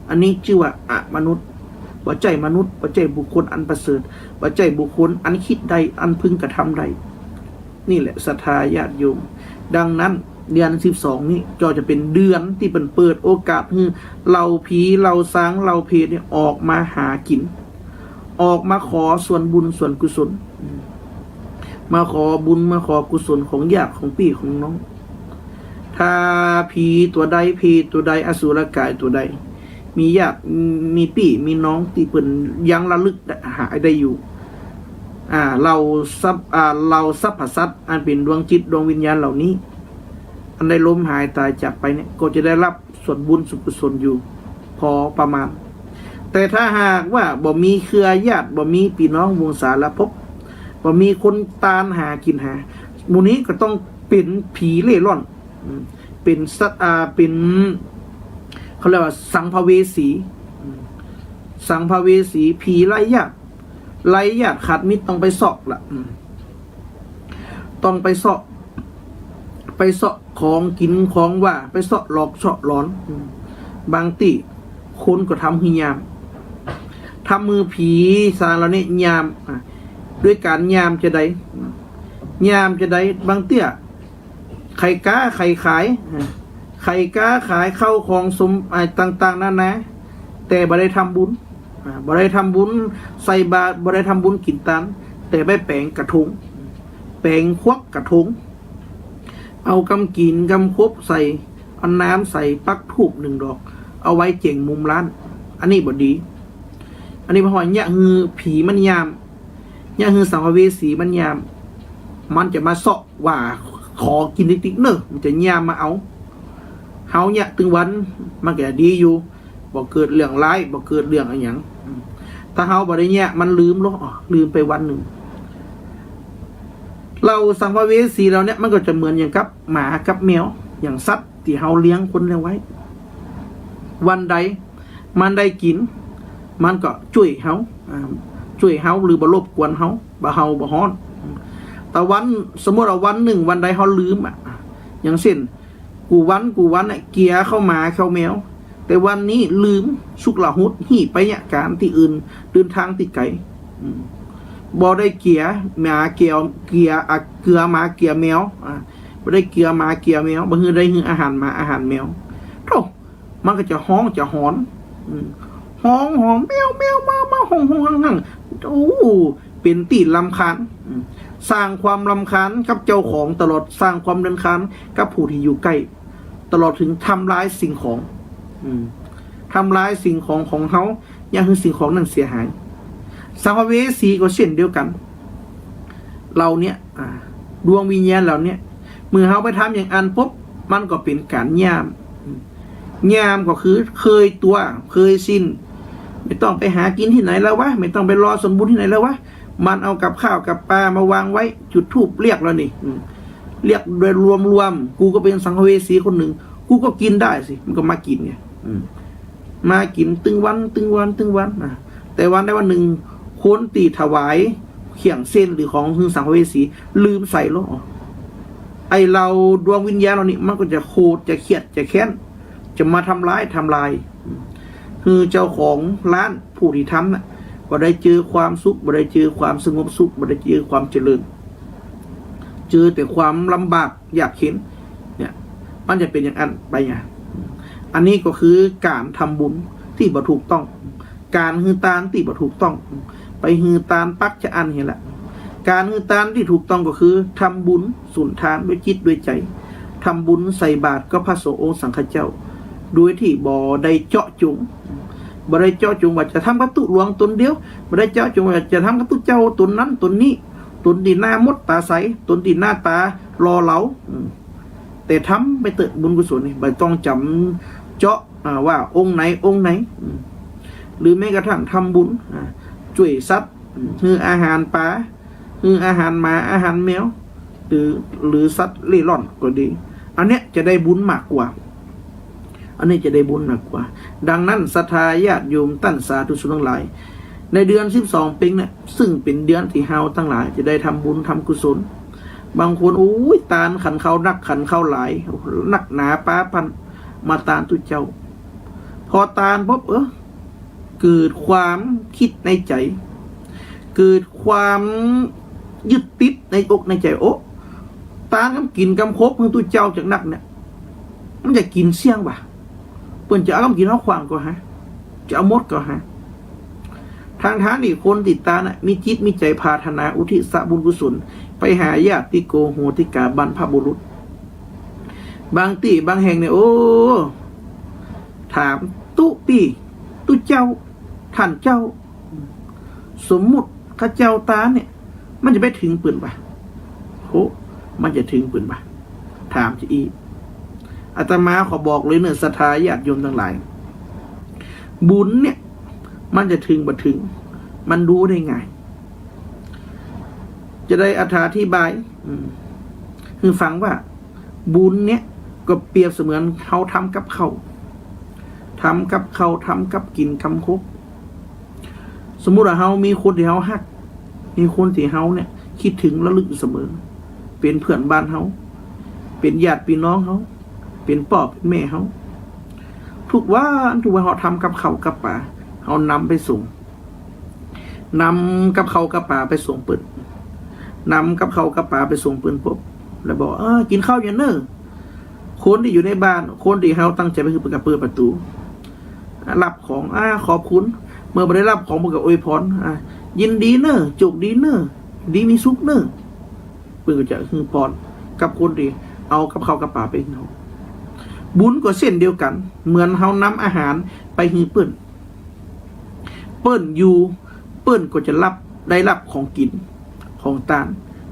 อันนี้จื้อว่าอมนุษย์ บ่ใจ้มนุษย์ บ่ใจ้บุคคลอันประเสริฐ บ่ใจ้บุคคลอันกึ๊ดได้ อันพึงกระทำได้ นี่แหละศรัทธาญาติโยม ดังนั้นเดือนสิบสองนี้ก็จะเป๋นเดือนตี้เปิ้นเปิดโอกาสหื้อเหล่าผี เหล่าซาง เหล่าเปรตเนี่ยออกมาหากิ๋น ออกมาขอส่วนบุญส่วนกุศล มาขอบุญมาขอกุศลของญาติของปี้ของน้อง ถ้าผีตั๋วใด เปรตตั๋วใด อสุรกายตั๋วใด มีญาติ มีปี้มีน้องตี้เปิ้นยังระลึกหาได้อยู่ อ่า เหล่าสัพ อ่า เหล่าสรรพสัตว์อันเป๋นดวงจิตดวงวิญญาณเหล่านี้ อันได้ล้มหายต๋ายจากไปเนี่ย ก็จะได้ฮับส่วนบุญส่วนกุศลอยู่ พอประมาณ แต่ถ้าหากว่าบ่มีเครือญาติ บ่มีปี้น้องวงศาลภพ บ่มีคนตานหากิ๋นหา หมู่นี้ก็ต้องเป๋นผีเร่ร่อน อืม เป๋นสัตว์ อ่า เป๋น เขาเรียกว่าสัมภเวสี อืม สัมภเวสี ผีไร้ญาติ ไร้ญาติขาดมิตร ต้องไปเซาะละ อืม ต้องไปเซาะ ไปเซาะของกิ๋นของว่า ไปเซาะหลอกเซาะหลอน อืม บางตี้คนก็ทำหื้อยาม ทำหื้อผีสางเหล่านี้ยาม อ่ะ ด้วยก๋านยามจาใด อืม ยามจาใด บางเตื้อ ใค่ก๊าใค่ขาย อ่า ใค่ก๊าขายเข้าของสม อ่า ต่างๆ นานา แต่บ่ได้ทำบุญ อ่า บ่ได้ทำบุญใส่บาตร บ่ได้ทำบุญกิ๋นตาน แต่ไปแป๋งกระทง แป๋งควักกระทง เอากำกิ๋นกำครบใส่ เอาน้ำใส่ ปักธูปนึ่งดอก เอาไว้เจ๋งมุมร้าน อันนี้บ่ดี อันนี้บ่ฮ้อง เยียะหื้อผีมันยาม เยียะหื้อสัมภเวสีมันยาม มันจะมาเซาะ ว่าขอกิ๋นติ๊กๆ เน่อ มันจะยามมาเอา เฮาเยียะตึงวัน มันก็ดีอยู่ บ่เกิดเรื่องร้าย บ่เกิดเรื่องอะหยัง อืม ถ้าเฮาบ่ได้เยียะ มันลืมลง อ้อ ลืมไปวันนึ่ง เหล่าสัมภเวสีเหล่านี้ มันก็จะเหมือนอย่างกับหมากับแมว อย่างสัตว์ตี้เฮาเลี้ยงคนเลี้ยงไว้ วันใด มันได้กิ๋น มันก็จ้วยเฮา อ่า จ้วยเฮาหรือบ่รบกวนเฮา บ่เห่าบ่ฮ้อน แต่วัน สมมุติว่าวันนึ่งวันใดเฮาลืมอะ อย่างเจ้น กู้วันกู้วันเนี่ย เกลือเข้าหมาเข้าแมว แต่วันนี้ลืม สุกละหุด หิ้วไปเยียะก๋านตี้อื่น เดินตางตี้ไก๋ อืม บ่ได้เกลือหมาเกลือ เกลือ อ่ะ เกลือหมาเกลือแมว อ่า บ่ได้เกลือหมาเกลือแมว บ่หื้อ ได้หื้ออาหารหมาอาหารแมว โธ่ มันก็จะฮ้องจะหอน อืม ฮ้องฮ้อง แมว แมว มา มา ฮ้องฮ้องฮ้องฮ้อง โอ้ เป๋นตี้รำคาญ อืม สร้างความรำคาญกับเจ้าของตลอด สร้างความรำคาญกับผู้ตี้อยู่ใก้ ตลอดเถิงทำลายสิ่งของ อืม ทำลายสิ่งของของเฮา เยียะหื้อสิ่งของนั้นเสียหาย สัมภเวสีก็เจ้นเดียวกั๋น เฮาเนี่ย อ่า ดวงวิญญาณเฮาเนี่ย เมื่อเฮาไปทำอย่างอั้นปุ๊บ มันก็เป๋นก๋านย่าม อืม ย่ามก็คือเกยตั๋ว เกยสิ้น ไม่ต้องไปหากิ๋นตี้ไหนแล้ววะ ไม่ต้องไปรอส่วนบุญตี้ไหนแล้ววะ มันเอากับข้าวกับปลามาวางไว้ จุดธูปเรียกแล้วนี่ อืม เรียกโดยรวมๆ กูก็เป๋นสัมภเวสีคนนึ่ง กูก็กิ๋นได้สิ มันก็มากิ๋นไง อืม มากิ๋นตึงวัน ตึงวัน ตึงวัน นะ แต่วันใดวันนึ่ง คนตี้ถวายเครื่องเส้นหรือของหื้อสัมภเวสี ลืมใส่ลง ไอ้เฮาดวงวิญญาณเฮานี่ มันก็จะโขด จะเคียด จะแค้น จะมาทำร้าย ทำลาย หื้อเจ้าของร้านผู้ตี้ทำน่ะ บ่ได้เจอความสุข บ่ได้เจอความสงบสุข บ่ได้เจอความเจริญ เจอแต่ความลำบากยากเข็ญ เนี่ย มันจะเป๋นอย่างอั้นไปไง อันนี้ก็คือก๋านทำบุญตี้บ่ถูกต้อง ก๋านหื้อตานตี้บ่ถูกต้อง ไปหื้อตานปักจะอั้นเหียแหละ ก๋านหื้อตานตี้ถูกต้องก็คือ ทำบุญสุนทานด้วยจิตด้วยใจ๋ ทำบุญใส่บาตรกับพระสงฆ์องค์สังฆเจ้า โดยตี้บ่ได้เจาะจง บ่ได้เจาะจงว่าจะทำกับตุ๊หลวงต๋นเดียว บ่ได้เจาะจงว่าจะทำกับตุ๊เจ้าต๋นนั้นต๋นนี้ ต๋นตี้หน้ามดต๋าใส ต๋นตี้หน้าต๋าหล่อเหลา อืม แต่ทำไปเต๊อะ บุญกุศลนี่ บ่ต้องจ๋ำเจาะ อ่า ว่าองค์ไหนองค์ไหน อืม หรือแม้กระทั่งทำบุญ อ่า จ้วยสัตว์ อืม หื้ออาหารป๋า หื้ออาหารหมา อาหารแมว หรือ หรือสัตว์เร่ร่อนก็ดี อันเนี้ยจะได้บุญมากกว่า อันนี้จะได้บุญมากกว่า ดังนั้นศรัทธาญาติโยมต้านสาธุชนตังหลาย ในเดือนสิบสองเพ็งเนี่ย ซึ่งเป๋นเดือนตี้เฮาตังหลายจะได้ทำบุญทำกุศล บางคน โอ้ย ตานขันเขานักขันเขาหลาย นักหนาป๊าพัน มาตานตุ๊เจ้า พอตานปุ๊บ เออ เกิดความกึ๊ดในใจ๋ เกิดความยึดติดในอกในใจ๋ โอ้ ตานกำกิ๋นกำครบหื้อตุ๊เจ้าจักนักเนี่ย มันจะกิ๋นเสี้ยงบ่า เปิ้นจะเอากำกิ๋นเฮาขว้างก่อฮะ จะเอาหมดก่อฮะ ตังๆ ตี้คนตี้ตานน่ะ มีจิตมีใจ๋ปรารถนาอุทิศบุญกุศล ไปหาญาติโกโหติกาบรรพบุรุษ บางตี้บางแห่งเนี่ย โอ้ ถามตุ๊ปี้ ตุ๊เจ้า ต้านเจ้า สมมุติข้าเจ้าตานเนี่ย มันจะไปเถิงเปิ้นบ่า โห มันจะเถิงเปิ้นบ่า ถามจะอี้ อาตมาขอบอกเลยเน่อ ศรัทธาญาติโยมตังหลาย บุญเนี่ย มันจะเถิงบ่เถิง มันฮู้ได้ไง จะได้อธิบาย อืม หื้อฟังว่า บุญเนี่ย ก็เปรียบเสมือนเฮาทำกับข้าว ทำกับข้าว ทำกับกิ๋นกำครบ สมมุติว่าเฮามีคนตี้เฮาฮัก มีคนตี้เฮาเนี่ย กึ๊ดเถิงระลึกอยู่เสมอ เป๋นเปื้อนบ้านเฮา เป๋นญาติปี้น้องเฮา เป๋นป้อเป๋นแม่เฮา ทุกวัน ทุกวันเฮาทำกับข้าวกับป๋า เฮานำไปส่ง นำกับข้าวกับป๋าไปส่งเปิ้น นำกับข้าวกับป๋าไปส่งเปิ้นปุ๊บ แล้วบอก เออ กิ๋นข้าวเยียะเน่อ คนตี้อยู่ในบ้าน คนตี้เฮาตั้งใจ๋ไปหื้อ เปิ้นก็เปิดประตู๋ รับของ อ่า ขอบคุณ เมื่อบ่ได้รับของ เปิ้นก็อวยพร อ่า ยินดีเน่อ โจคดีเน่อ ดีมีสุขเน่อ เปิ้นก็จะหื้อพรกับคนตี้เอากับข้าวกับป๋าไปหื้อเฮา บุญก็เช่นเดียวกั๋น เหมือนเฮานำอาหารไปหื้อเปิ้น เปิ้นอยู่ เปิ้นก็จะรับ ได้รับของกิ๋น ของตาน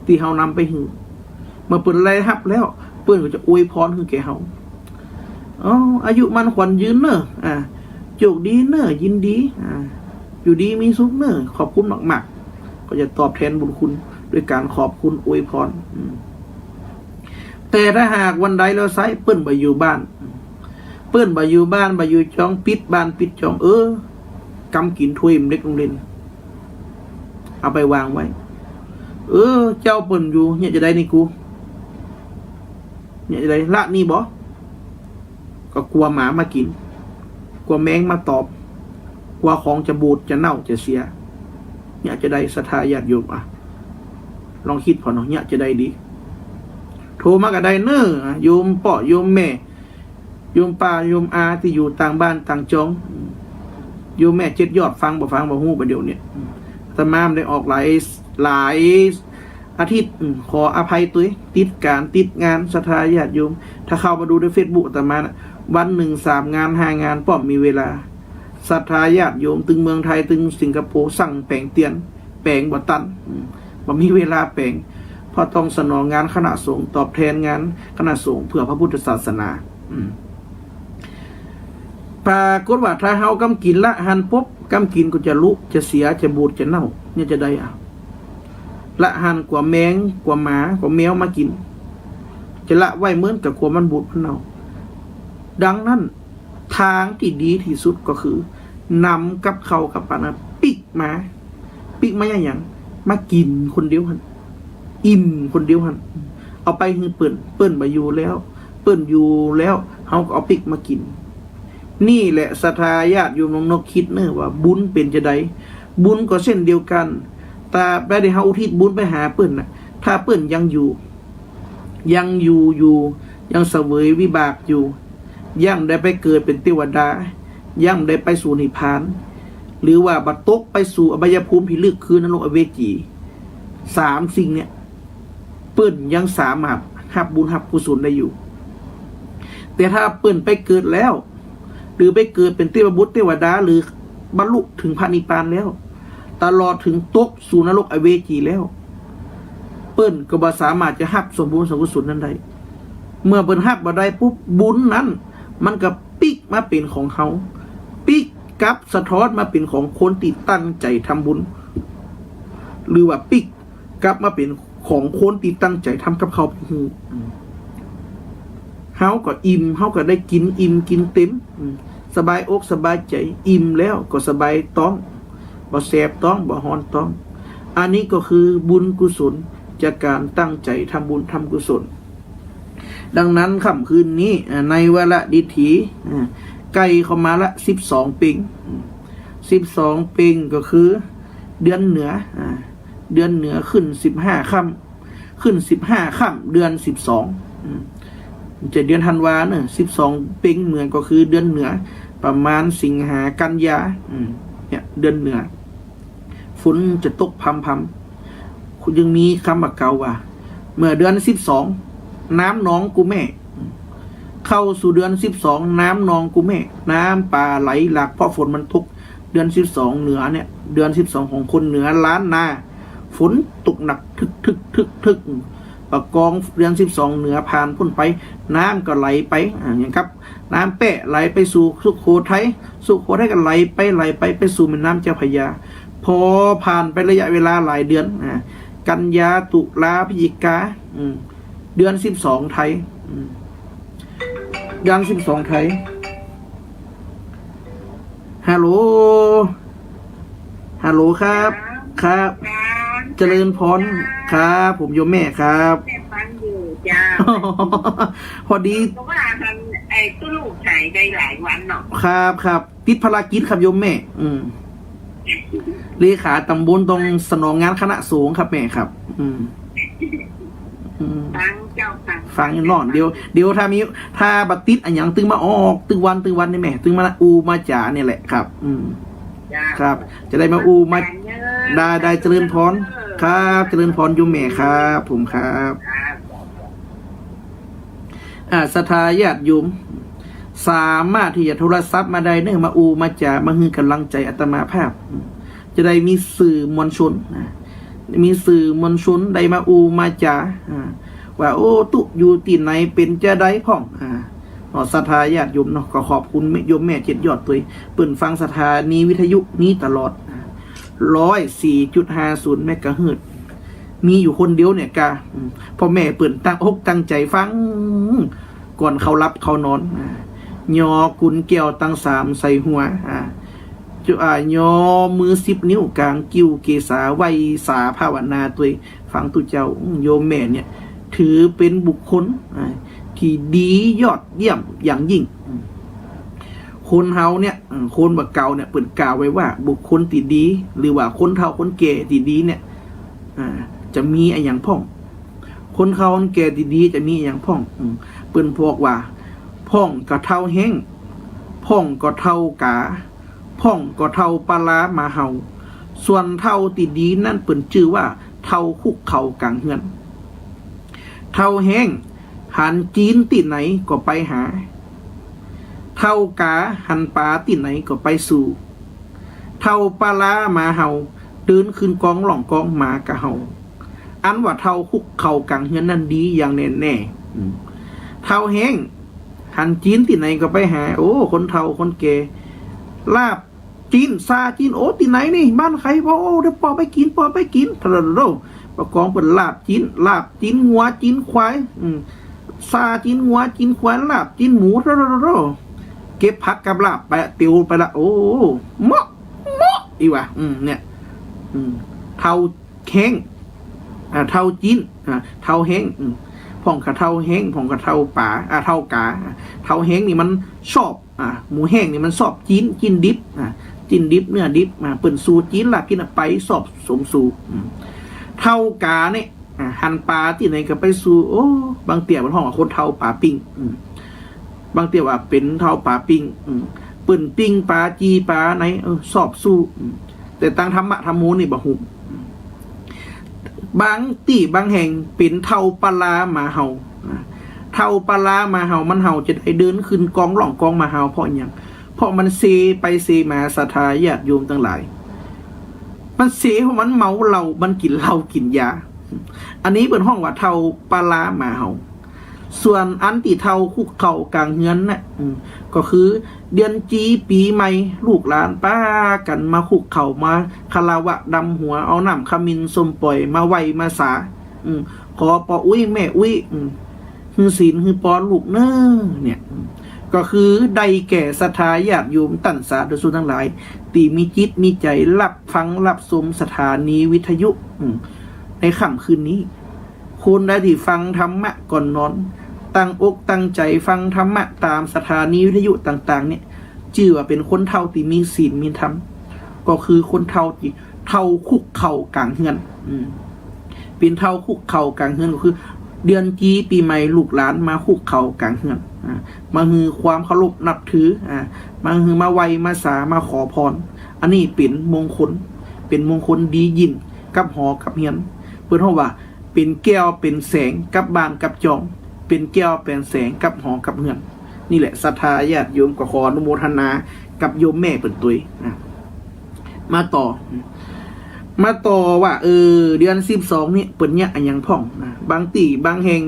ตี้เฮานำไปหื้อ เมื่อเปิ้นได้รับแล้ว เปิ้นก็จะอวยพรหื้อแก่เฮา อ๋อ อายุมั่นขวัญยืนเน่อ อ่า โจคดีเน่อ ยินดี อ่า อยู่ดีมีสุขเน่อ ขอบคุณมากๆ ก็จะตอบแทนบุญคุณด้วยก๋านขอบคุณอวยพร อืม แต่ถ้าหากวันใดแล้วไซร้ เปิ้นบ่อยู่บ้าน เปิ้นบ่อยู่บ้าน บ่อยู่จอง ปิดบ้านปิดจอง เออ กำกิ๋นถ้วยมันเล็กลงเล่น เอาไปวางไว้ เออ เจ้าเปิ้นอยู่ เยียะจะได้นี่กู เนี่ยจะใด ละนี่บ่ ก็กั๋วหมามากิ๋น กั๋วแมงมาตอม กั๋วของจะบูดจะเน่าจะเสีย เนี่ยจะใด ศรัทธาญาติโยม อ่ะ ลองกึ๊ดผ่อเนาะ เนี่ยจะใดดี โทรมาก็ได้เน่อ โยมป้อโยมแม่ โยมป้าโยมอาตี้อยู่ต่างบ้านต่างจอง โยมแม่เจ็ดยอดฟังบ่ฟังบ่ฮู้ บ่าเดี่ยวเนี่ย อาตมามันได้ออกหลาย หลายอาทิตย์ อืม ขออภัยตวย ติดก๋านติดงาน ศรัทธาญาติโยม ถ้าเข้ามาดูในเฟซบุ๊กอาตมาน่ะ วันนึ่งสามงานห้างาน ป้อมมีเวลา ศรัทธาญาติโยม ตึงเมืองไทย ตึงสิงคโปร์ สั่งแป๋งเตียน แป๋งบ่ตัน อืม บ่มีเวลาแป๋ง เพราะต้องสนองงานคณะสงฆ์ ตอบแทนงานคณะสงฆ์เพื่อพระพุทธศาสนา อืม ปรากฏว่าถ้าเฮาก้ำกิ๋นละหันปุ๊บ ก้ำกิ๋นก็จะลุ จะเสีย จะบูด จะเน่า เนี่ยจะใด อ่ะ ละหันกั๋วแมง กั๋วหมา กั๋วแมวมากิ๋น จะละไว้เหมือนกับกั๋วมันบูดมันเน่า ดังนั้น ตางตี้ดีตี้สุดก็คือ นำกับข้าวกับป๋านะปิ๊กมา ปิ๊กมาอย่างหยัง มากิ๋นคนเดียวหั้น อิ่มคนเดียวหั้น เอาไปหื้อเปิ้น เปิ้นบ่อยู่แล้ว เปิ้นอยู่แล้ว เฮาก็เอาปิ๊กมากิ๋น นี่แหละศรัทธาญาติโยมลองนึกกึ๊ดเน่อว่าบุญเป๋นจะใด บุญก็เช่นเดียวกั๋น ตราบใดตี้เฮาอุทิศบุญไปหาเปิ้นน่ะ ถ้าเปิ้นยังอยู่ ยังอยู่อยู่ ยังเสวยวิบากอยู่ ยังได้ไปเกิดเป๋นเตวดา ยังได้ไปสู่นิพพาน หรือว่าบ่ตกไปสู่อบายภูมิตี้ลึกคือนรกอเวจี สามสิ่งเนี่ย เปิ้นยังสามารถฮับบุญฮับกุศลได้อยู่ แต่ถ้าเปิ้นไปเกิดแล้ว หรือไปเกิดเป๋นเทพบุตรเทวดา หรือบรรลุเถิงพระนิพพานแล้ว ตลอดเถิงตกสู่นรกอเวจีแล้ว เปิ้นก็บ่สามารถจะฮับส่วนบุญส่วนกุศลนั้นได้ เมื่อเปิ้นฮับบ่ได้ปุ๊บ บุญนั้นมันก็ปิ๊กมาเป๋นของเฮา ปิ๊กกลับสะท้อนมาเป๋นของคนตี้ตั้งใจ๋ทำบุญ หรือว่าปิ๊กกลับมาเป๋นของคนตี้ตั้งใจ๋ทำกับข้าวไปหื้อ อืม เฮาก็อิ่ม เฮาก็ได้กิ๋นอิ่มกิ๋นเต็ม อืม สบายอกสบายใจ๋ อิ่มแล้วก็สบายต๊อง บ่แสบต๊อง บ่ฮ้อนต๊อง อันนี้ก็คือบุญกุศลจากก๋านตั้งใจ๋ทำบุญทำกุศล ดังนั้นค่ำคืนนี้ อ่า ในวาระดิถี อ่า ใก้เข้ามาละ สิบสองเป็ง อืม สิบสองเป็งก็คือเดือนเหนือ อ่า เดือนเหนือขึ้นสิบห้าค่ำ ขึ้นสิบห้าค่ำ เดือนสิบสอง อืม จะเดือนธันวาเนอะ สิบสองเป็งเหมือนก็คือเดือนเหนือ ประมาณสิงหา กันยา อืม เนี่ย เดือนเหนือ ฝนจะตกพรำๆ ยังมีกำว่าเก่าว่า เมื่อเดือนสิบสอง น้ำนองกุแม่ เข้าสู่เดือนสิบสอง น้ำนองกุแม่ น้ำป่าไหลหลาก เพราะฝนมันตก เดือนสิบสองเหนือเนี่ย เดือนสิบสองของคนเหนือล้านนา ฝนตกหนัก ทึกๆๆๆ ปะกองเดือนสิบสองเหนือผ่านปู้นไป น้ำก็ไหลไป อ่า อย่างกับ น้ำแป้ไหลไปสู่สุโขทัย สุโขทัยก็ไหลไป ไหลไป ไปสู่แม่น้ำเจ้าพระยา พอผ่านไประยะเวลาหลายเดือน อ่า กันยา ตุลา พฤศจิกา อืม เดือนสิบสองไทย อืม เดือนสิบสองไทย ฮัลโหล ฮัลโหลครับ ครับ ครับ เจริญพร ครับ ผมโยมแม่ครับ แม่ฟังอยู่เจ้า พอดี เพราะว่ามัน ไอ้ตู้ลูกหายไปหลายวันเนาะ ครับ ครับ ติดภารกิจครับโยมแม่ อืม เลขาตำบลต้องสนองงานคณะสงฆ์ครับแม่ครับ อืม อืม ฟังเจ้าค่ะ ฟังอยู่เนาะ เดี๋ยว เดี๋ยวถ้ามี ถ้าบ่ติดอะหยังตึงมาออก ตึงวัน ตึงวันนี่แม่ ตึงมาอู้มาจ๋านี่แหละครับ อืม เจ้า ครับ จะได้มาอู้มา ได้ ได้ เจริญพร ครับ เจริญพรโยมแม่ครับ ผมครับ ครับ อ่า ศรัทธาญาติโยม สามารถตี้จะโทรศัพท์มาได้เนอะ มาอู้มาจ๋า มาหื้อกำลังใจ๋อาตมาภาพ จะได้มีสื่อมวลชน อ่า มีสื่อมวลชนได้มาอู้มาจ๋า อ่า ว่า โอ้ ตุ๊อยู่ตี้ไหน เป๋นจาใดพ่อง อ่า เนาะ ศรัทธาญาติโยมเนาะ ก็ขอบคุณโยมแม่เจ็ดยอดตวย เปิ้นฟังสถานีวิทยุนี้ตลอด อ่า ร้อยสี่จุดห้าศูนย์เมกะเฮิรตซ์ มีอยู่คนเดียวเนี่ยกา อืม พ่อแม่เปิ้นตั้งอกตั้งใจ๋ฟัง ก่อนเข้าหลับเข้านอน อ่า ยอกุนแก้วตังสามใส่หัว อ่า จุ อ่า ยอมือสิบนิ้วก๋างกิวเกศา ไหว้สาภาวนาตวย ฟังตุ๊เจ้า อืม โยมแม่เนี่ย ถือเป๋นบุคคล อ่า ตี้ดียอดเยี่ยมอย่างยิ่ง อืม คนเฮาเนี่ย อืม คนบ่าเก่าเนี่ย เปิ้นกล่าวไว้ว่าบุคคลตี้ดี หรือว่าคนเฒ่าคนแก่ตี้ดีเนี่ย อ่า จะมีอะหยังพ่อง คนเฒ่าคนแก่ตี้ดีจะมีอะหยังพ่อง อืม เปิ้นบอกว่า พ่องก็เฒ่าแฮ้ง พ่องก็เฒ่ากา พ่องก็เฒ่าปลาร้าหมาเห่า ส่วนเฒ่าตี้ดีนั้นเปิ้นจื้อว่าเฒ่าคุกเข่ากลางเฮือน เฒ่าแฮ้ง หันจีนตี้ไหนก็ไปหา เฒ่ากา หันป๋าตี้ไหนก็ไปสู่ เฒ่าปลาร้าหมาเห่า เดินขึ้นกองล่องกองหมาก็เห่า อันว่าเฒ่าคุกเข่ากลางเฮือนนั้นดีอย่างแน่แน่ อืม เฒ่าแฮ้ง หันจีนตี้ไหนก็ไปหา โอ้ คนเฒ่าคนแก่ ลาบจีน ซาจีน โอ้ ตี้ไหนนี่ บ้านใผบ่ โอ้ เดี๋ยวป้อไปกิ๋น ป้อไปกิ๋น โถ่ๆๆ บ่ากองเปิ้นลาบจีน ลาบจีนงัวจีนควาย อืม ซาจีนงัวจีนควาย ลาบจีนหมู โถ่ๆๆ เก็บผักกับลาบไป เตียวไปละ โอ้ เหมาะ เหมาะ อีหว่า อืม เนี่ย อืม เฒ่าแฮ้ง อ่า เฒ่าจีน อ่า เฒ่าแฮ้ง อืม พ่องก็เฒ่าแฮ้ง พ่องก็เฒ่าป๋า อ่า เฒ่ากา อ่า เฒ่าแฮ้งนี่มันชอบ อ่า หมูแฮ้งนี่มันชอบจีน จีนดิบ อ่า จีนดิบ เนื้อดิบ อ่า เปิ้นสู่จีนลาบจีนอะไป ชอบสมสู่ อืม เฒ่ากาเนี่ย อ่า หันป๋าตี้ไหนก็ไปสู่ โอ้ บางเตื้อเปิ้นฮ้องว่าคนเฒ่าป๋าปิ้ง อืม บางเตื้อว่าเป๋นเฒ่าป๋าปิ้ง อืม เปิ้นปิ้งป๋า จี่ป๋าไหน เออ ชอบสู่ อืม แต่ตางธรรมะธรรมโมนี่บ่ฮู้ อืม บางตี้บางแห่งเป๋นเฒ่าปลาร้าหมาเห่า อ่า เฒ่าปลาร้าหมาเห่า มันเห่าจะได้เดินขึ้นกองล่องกองหมาเห่า เพราะหยัง เพราะมันเซไปเซมา ศรัทธาญาติโยมตังหลาย มันเซเพราะมันเมาเหล้า มันกิ๋นเหล้ากิ๋นยา อันนี้เปิ้นฮ้องว่าเฒ่าปลาร้าหมาเห่า ส่วนอันตี้เฒ่าคุกเข่ากลางเฮือนน่ะ อืม ก็คือเดือนจีปีใหม่ ลูกหลานปากั๋นมาคุกเข่า มาคารวะดำหัว เอาน้ำขมิ้นส้มป่อยมาไหว้มาสา อืม ขอป้ออุ๊ยแม่อุ๊ย อืม หื้อศีลหื้อปอนลูกเน่อ เนี่ย อืม ก็คือได้แก่ศรัทธาญาติโยมต้านสาธุชนตังหลาย ตี้มีจิตมีใจ๋ฮับฟังฮับชมสถานีวิทยุ อืม ในค่ำคืนนี้ คนใดตี้ฟังธรรมะก่อนนอน ตั้งอกตั้งใจ๋ฟังธรรมะต๋ามสถานีวิทยุต่างๆ เนี่ย จื้อว่าเป๋นคนเฒ่าตี้มีศีลมีธรรม ก็คือคนเฒ่าตี้เฒ่าคุกเข่ากลางเฮือน อืม เป๋นเฒ่าคุกเข่ากลางเฮือน ก็คือ เดือนจีปีใหม่ลูกหลานมาคุกเข่ากลางเฮือน อ่า มาหื้อความเคารพนับถือ อ่า มาหื้อ มาไหว้มาสา มาขอปอน อันนี้เป๋นมงคล เป๋นมงคลดียิ่งกับหอกับเฮือน เปิ้นฮ้องว่า เป๋นแก้วเป๋นแสงกับบ้านกับจอง เป๋นแก้วเป๋นแสงกับหอกับเฮือน นี่แหละศรัทธาญาติโยมก็ขออนุโมทนากับโยมแม่เปิ้นตวย อ่ะ มาต่อ มาต่อว่า เออ เดือนสิบสองนี่เปิ้นเยียะอะหยังพ่อง อ่ะ บางตี้บางแห่ง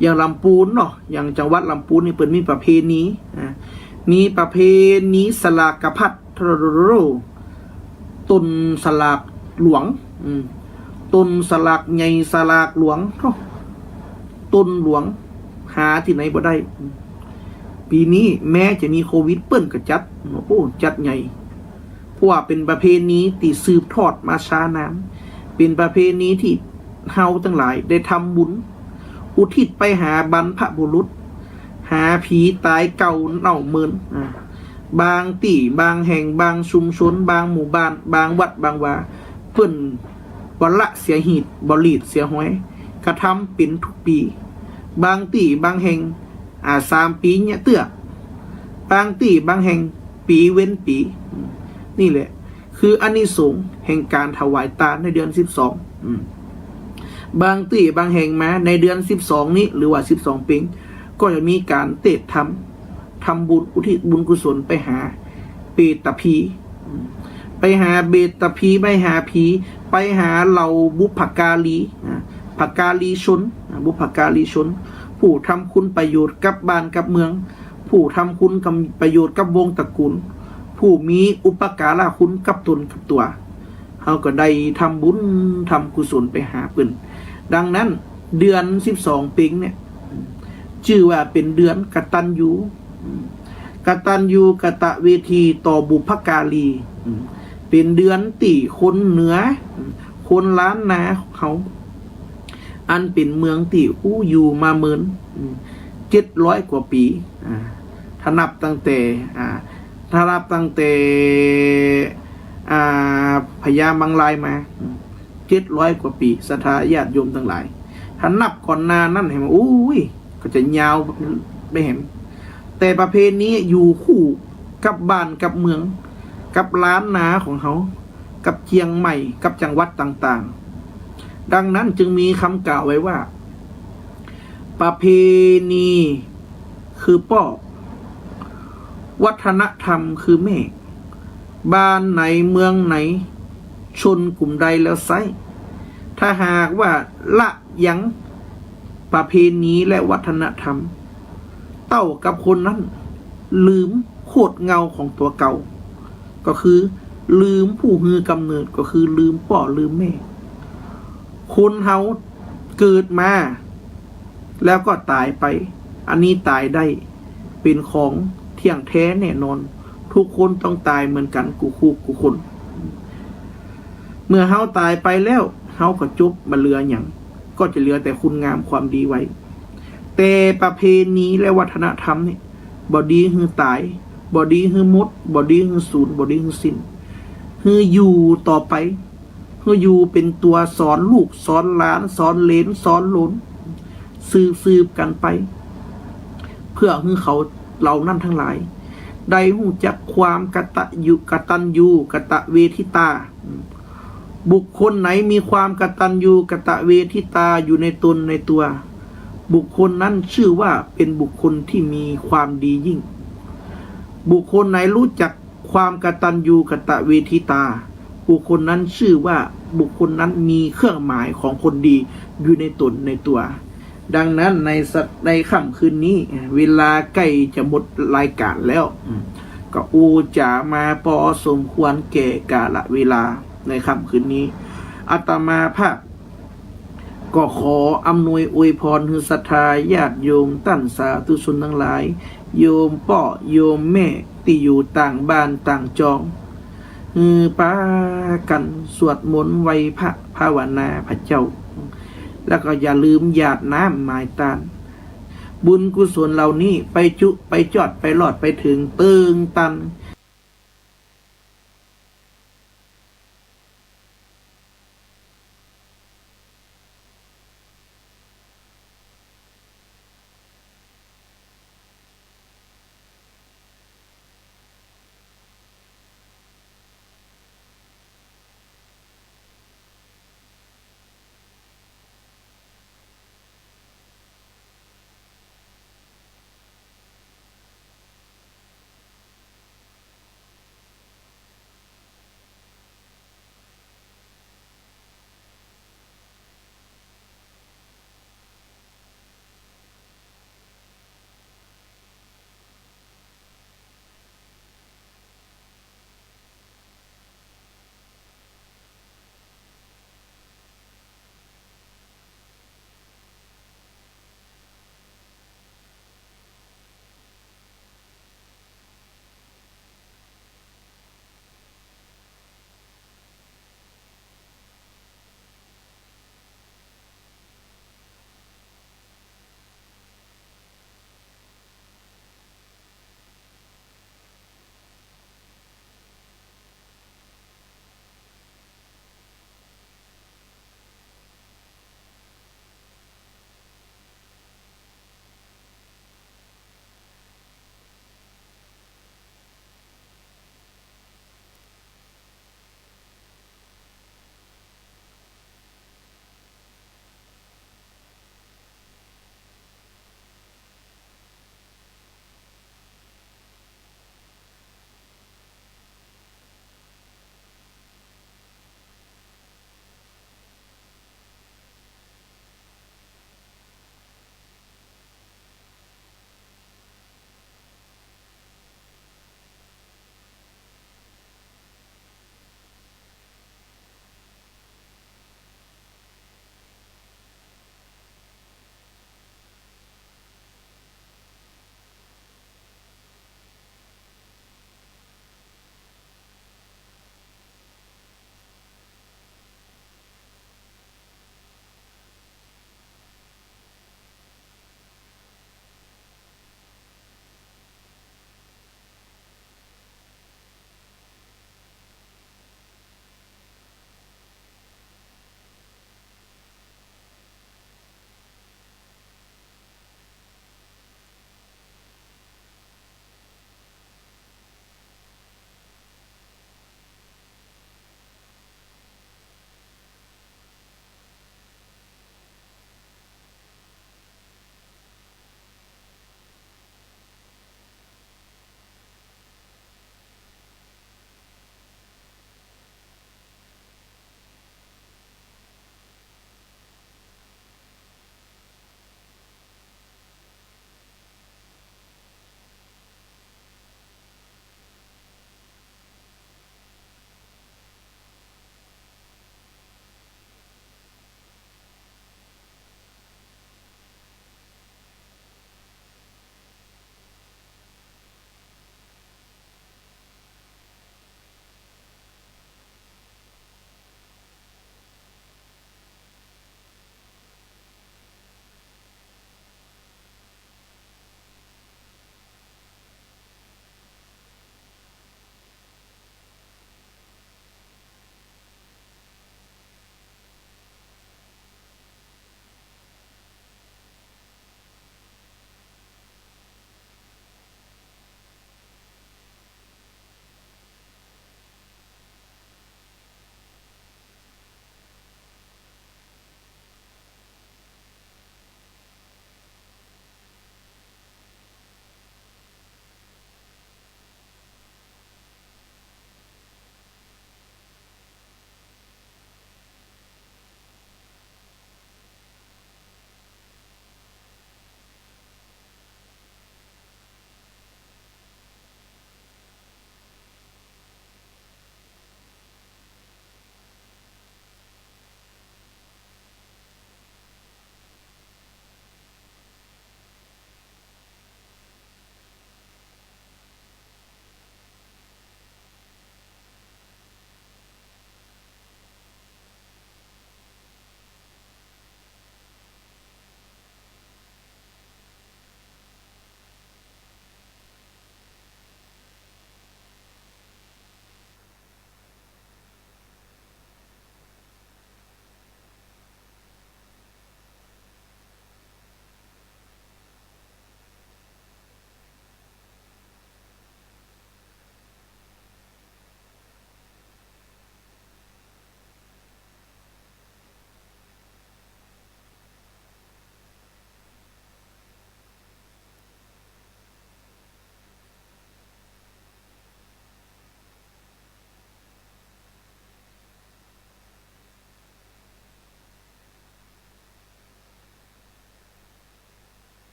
อย่างลำปูนเนาะ อย่างจังหวัดลำปูนนี่เปิ้นมีประเพณี อ่ะ มีประเพณีสลากพัด โถ่ๆๆ ต้นสลากหลวง อืม ต้นสลากใหญ่สลากหลวง โถ่ ต้นหลวง หาตี้ไหนบ่ได้ อืม ปี๋นี้แม้จะมีโควิดเปิ้นก็จัด โอ้โห จัดใหญ่ เพราะว่าเป๋นประเพณีตี้สืบทอดมาช้านาน เป๋นประเพณีตี้เฮาตังหลายได้ทำบุญ อุทิศไปหาบรรพบุรุษ หาผีต๋ายเก่าเน่าเมิน อ่า บางตี้บางแห่งบางชุมชน บางหมู่บ้าน บางวัดบางวา เปิ้นบ่ละเสียหีด บ่หลีดเสียหอย กระทำเป๋นทุกปี๋ บางตี้บางแห่ง อ่า สามปี๋เยียะเตื้อ บางตี้บางแห่งปี๋เว้นปี๋ อืม นี่แหละ คืออานิสงส์แห่งก๋านถวายตานในเดือนสิบสอง อืม บางตี้บางแห่งมาในเดือนสิบสองนี้ หรือว่าสิบสองเพ็ง ก็จะมีก๋านเตศน์ธรรม ทำบุญอุทิศบุญกุศลไปหาเปตผี อืม ไปหาเปตผี ไปหาผี ไปหาเหล่าบุพการี อ่า พการีชน อ่า บุพการีชน ผู้ทำคุณประโยชน์กับบ้านกับเมือง ผู้ทำคุณกับประโยชน์กับวงศ์ตระกูล ผู้มีอุปการะคุณกับตนกับตั๋ว เฮาก็ได้ทำบุญทำกุศลไปหาเปิ้น ดังนั้นเดือนสิบสองเพ็งเนี่ย จื้อว่าเป๋นเดือนกตัญญู กตัญญูกตเวทีต่อบุพการี เป๋นเดือนตี้คนเหนือ คนล้านนาเฮา อันเป๋นเมืองตี้อู้อยู่มาเมิน อืม เ เจ็ดร้อยกว่าปี๋ อ่า ถ้านับตั้งแต่ อ่า ถ้านับตั้งแต่ อ่า พญามังรายมา เจ็ดร้อยกว่าปี๋ ศรัทธาญาติโยมตังหลาย ถ้านับก่อนหน้านั้นแหม โอ้ย ก็จะยาวไปแหม แต่ประเพณีอยู่คู่กับบ้านกับเมือง กับล้านนาของเฮา กับเจียงใหม่ กับจังหวัดต่างๆ ดังนั้นจึงมีกำกล่าวไว้ว่า ประเพณีคือป้อ วัฒนธรรมคือแม่ บ้านไหนเมืองไหน ชนกลุ่มใดแล้วไซร้ ถ้าหากว่าละยังประเพณีและวัฒนธรรม เต้ากับคนนั้นลืมโคตรเหง้าของตั๋วเก่า ก็คือลืมผู้หื้อกำเนิด ก็คือลืมป้อลืมแม่ คนเฮาเกิดมา แล้วก็ต๋ายไป อันนี้ต๋ายได้ เป๋นของเที่ยงแท้แน่นอน ทุกคนต้องต๋ายเหมือนกั๋นกู้คู่กู้คน เมื่อเฮาต๋ายไปแล้ว เฮาก็จบ บ่เหลือหยัง ก็จะเหลือแต่คุณงามความดีไว้ แต่ประเพณีและวัฒนธรรมนี่ บ่ดีหื้อต๋าย บ่ดีหื้อหมด บ่ดีหื้อสูญ บ่ดีหื้อสิ้น หื้ออยู่ต่อไป หื้ออยู่เป๋นตั๋วสอนลูก สอนหลาน สอนเหลน สอนโหลน สืบๆ กั๋นไป เพื่อหื้อเขาเหล่านั้นตังหลาย ได้ฮู้จักความกตะยุ กตัญญู กตเวทิตา บุคคลไหนมีความกตัญญู กตเวทิตาอยู่ในตนในตั๋ว บุคคลนั้นชื่อว่าเป๋นบุคคลที่มีความดียิ่ง บุคคลไหนฮู้จัก ความกตัญญูกตเวทิตา บุคคลนั้นชื่อว่าบุคคลนั้นมีเครื่องหมายของคนดีอยู่ในตนในตั๋ว ดังนั้นในสะ- ในค่ำคืนนี้ เวลาใก้จะหมดรายก๋านแล้ว อืม ก็อู้จ๋ามาปอสมควรแก่กาลเวลา ในค่ำคืนนี้ อาตมาภาพ ก็ขออำนวยอวยพรหื้อศรัทธาญาติโยมต้านสาธุชนตังหลาย โยมป้อโยมแม่ตี้อยู่ต่างบ้านต่างจอง หื้อปากั๋นสวดมนต์ไหว้พระภาวนาพระเจ้า แล้วก็อย่าลืมหยาดน้ำหมายต้าน บุญกุศลเหล่านี้ไปจุ ไปจอด ไปรอด ไปเถิงเติงตัน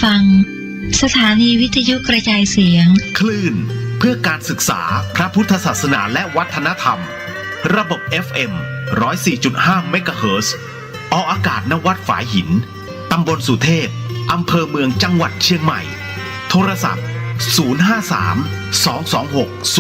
ฟัง สถานีวิทยุกระจายเสียง คลื่นเพื่อการศึกษาพระพุทธศาสนาและวัฒนธรรม ระบบ เอฟ เอ็ม ร้อยสี่จุดห้า เมกะเฮิรตซ์ ออกอากาศ ณ วัดฝายหิน ตำบลสุเทพ อำเภอเมือง จังหวัดเชียงใหม่ โทรศัพท์ ศูนย์ห้าสาม สองสองหก